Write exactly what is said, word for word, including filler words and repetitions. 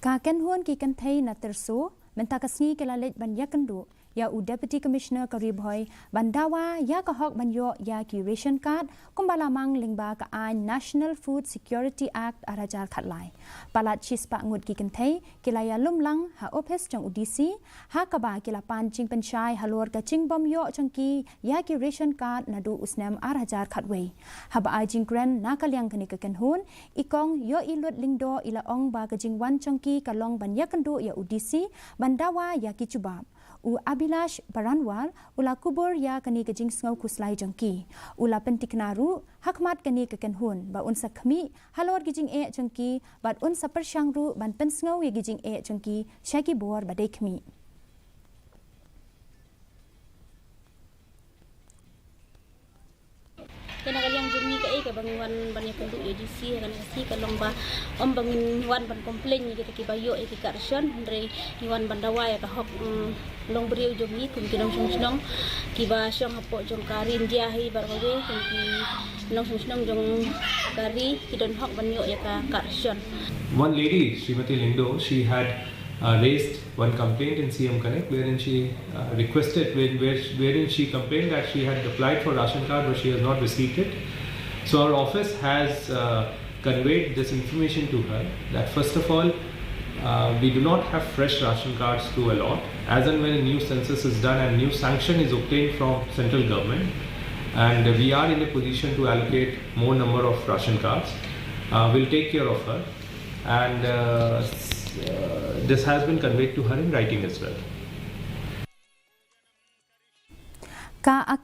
Ka kynhun ki kynthei na Tyrso mynta ka sngi ki la leit ban ïakynduh ïa u Deputy Commissioner ka Ri Bhoi ban dawa ïa ka hok ban ïoh ïa ki ration card kumba la mang lyngba ka aiñ National Food Security Act ar hajar khatlai. Palat shispah ngut ki kynthei ki la ïalum lang ha ophis jong u D C, ha kaba ki la pan jingpynshai halor ka jingbym ïoh jong ki ïa ki ration card naduh u snem ar hajar khatwei. Haba ai jingkren na ka liang kane ka kynhun, i Kong Ïohilut Lyngdoh i la ong ba ka jingwan jong ki ka long ban ïakynduh ïa u D C ban dawa ïa ki jubab. U Abhilash Baranwal u la kubur ïa kane ka jingsngew khuslai jong ki. U la pyntikna ruh ha khmat kane ka kynhun ba un sa khmih halor ki jingeh jong ki bad un sa pyrshang ruh ban pynsngew ïa ki jingeh jong ki sha ki bor ba dei khmih. Kane ka liang jong ngi kaei kaba ngi wan ban ïakynduh ïa D C ha kane ka sngi ka long ba ym ba ngin wan ban complain ïa kita kiba ïoh ïa ki card ration, hynrei ngi wan ban dawa ïa ka hok, mm, long briew jong ngi kum ki nongshong shnong kiba shong hapoh jong ka ri India hi baroh kawei, kum ki nongshong shnong jong ka ri ki don hok ban ïoh ïa ka card ration. One lady, Srimati Lyngdoh, she had uh, raised one complaint in C M Connect wherein she uh, requested, where, where, wherein she complained that she had applied for ration card but she has not received it. So our office has uh, conveyed this information to her that first of all, uh, we do not have fresh ration cards to allot. As and when a new census is done and new sanction is obtained from central government, and we are in a position to allocate more number of ration cards, uh, we'll take care of her. And uh, s- uh, this has been conveyed to her in writing as well. Ka aka